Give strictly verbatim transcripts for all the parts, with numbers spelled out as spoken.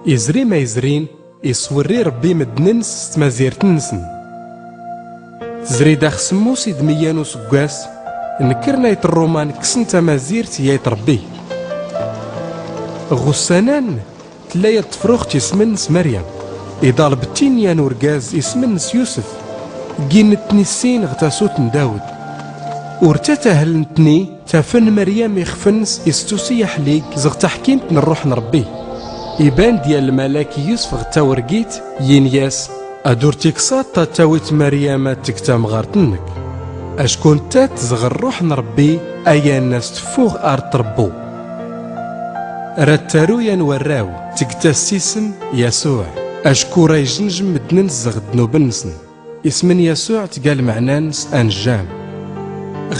Izri ma izrin, iswirri rebbi medden-ns s tmazirt-nnsen. Tezri dax semmus idmiyya n useggas, nekkren ayt rruman kksen tamazirt i ayt rebbi. Ɣ ussan-an, tella yat tefruxt isem-nnes meryam. Iḍaleb-tt-in yan urgaz isem-nnes yusef, gin-tt-in issin ɣ tasut n dawed. Ur tt-tahel-tt-in, tafen meryam ixef-nnes istusi aḥlig zɣ taḥkimt n rruḥ n rebbi. Iban-d yan lmalak i yusef ɣ tawergit, yin-yas, ad ur tiksaḍ ad tawit meryam ad teg tamɣart-nnek, acku nttat tezɣ rruḥ n rebbi, ayan as teffuɣ ar trebbu. Rad taru yan warraw, teg-as isem yasuɛ, acku ra ijnjm medden-ns zɣ ddnub-nnsen. Isem n yasuɛ tga lmeɛna-ns anjjam.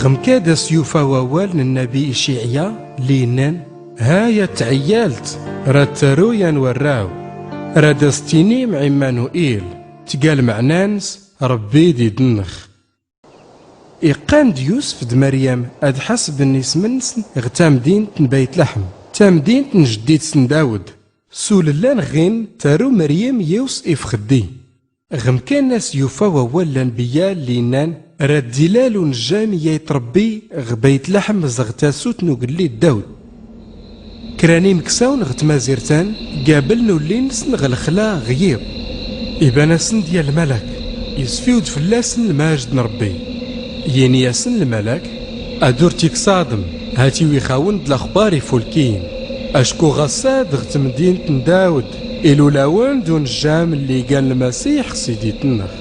Ɣ mkad as yufa wawal n nnabi iciɛya, lli innan, ha yat tɛiyalt, rad taru yan warraw, rad as tinim ɛimmanuil, tga lmeɛna-ns, rebbi did-nnex. Iqqan-d yusef d meryam ad ḥasben isem-nnsen ɣ tamdint n bayt laḥm, tamdint n jddit-s n dawed. S ulellan ɣin, taru meryam yiwes ifxeddi. Ɣ mkan as yufa wawal n lanbiyya lli innan, rad d-ilal unjjam i ayt rebbi ɣ bayt laḥm zɣ tasut n ugellid dawed. Kra n imeksawen ɣ tmazirt-an, gablen ulli-nsen ɣ lexla ɣ yiḍ. Iban-asen-d yan lmalak, isfiwd fell-asen lmajd n rebbi. Yini-asen lmalak, ad ur tiksaḍem, hat-iw ixawen-d laxbar ifulkin, acku ɣassad ɣ tmdint n dawed, ilul-awen-d unjjam lli igan lmasiḥ sidi-tnnex.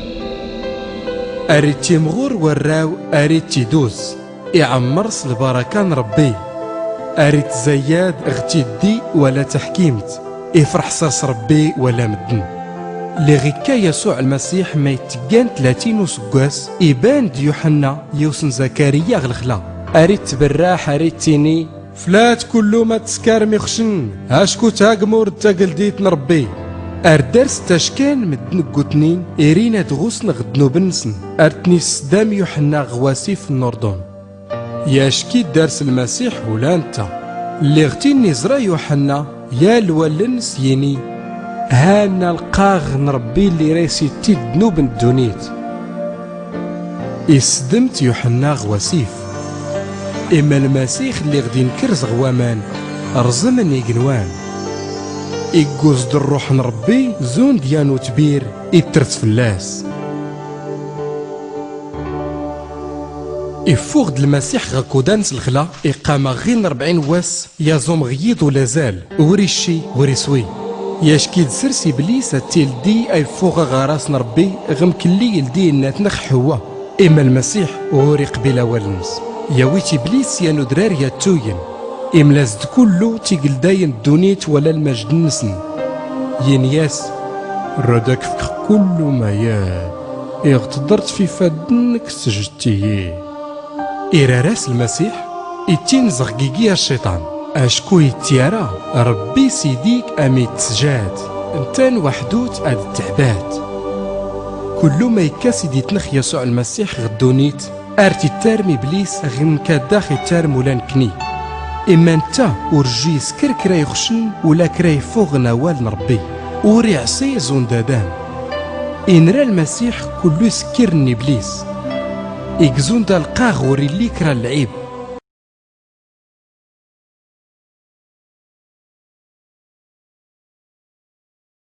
Ar ittimɣur warraw, ar ittiduz, iɛemmer s lbaraka n rebbi, ar ittzayyad ɣ tiddi wala taḥkimt, ifreḥ s-as rebbi wala medden. Lliɣ ikka yasuɛ lmasiḥ ma itteggan tlatin useggas, iban-d yuḥenna, yiwes n zakariya ɣ lexla, ar ittberraḥ, ar ittini, flat kullu ma tskarm ixcen, acku tagmurt d tageldit n rebbi. Ar dars tackan medden ggutnin, irin ad ɣusn ɣ ddnub-nsen, ar tnisdam yuḥenna ɣ wasif n urdun. Yack-id dars lmasiḥ ula ntta. Lliɣ tin iẓra yuḥenna, yal wallen-s yini, hanna lqaɣ n rebbi lli ra isitti ddnub n ddunit. Isdem-t yuḥenna ɣ wasif. Imma lmasiḥ lliɣ d-inker zɣ waman, rẓmen igenwan. Igguz-d rruḥ n rebbi, zund yan utbir, ittert fell-as. Iffuɣ-d lmasiḥ ɣ akudan s lexla, iqqam-aɣ ɣin rebɛin wass, yaẓum ɣ yiḍ ula zal, ur icci, ur iswi. Yack-id sers iblis ad t-ildi a iffuɣ aɣaras n rebbi, ɣ mkelli ildi inna-tnnex ḥewwa. Imma lmasiḥ ur iqbil awal-nnes. Yawi-t iblis yan udrar yattuyen. Imla-s-d kullu tigeldayen n ddunit wala lmajd-nnsen. Yini-as, rad ak-fkeɣ kullu ma yal, iɣ tḍert f ifadden-nnek tsjdt-iyi. Irar-as lmasiḥ, ittin zɣ gigi a cciṭan, acku ittyara, rebbi sidi-k a m-ittsjat, ntta n waḥdut ad-ttɛbat. Kullu ma ikka sidi-tnnex yasuɛ lmasiḥ ɣ ddunit, ar t-ittarm iblis ɣ mkad dax ittarm ula nkni. Imma ntta ur jju isker kra ixcen ula kra iffuɣ n awal n rebbi, ur iɛṣi zund adam. Inra lmasiḥ kullu isekkirn n iblis. Igzund alqaɣ ur illi kra n lɛib.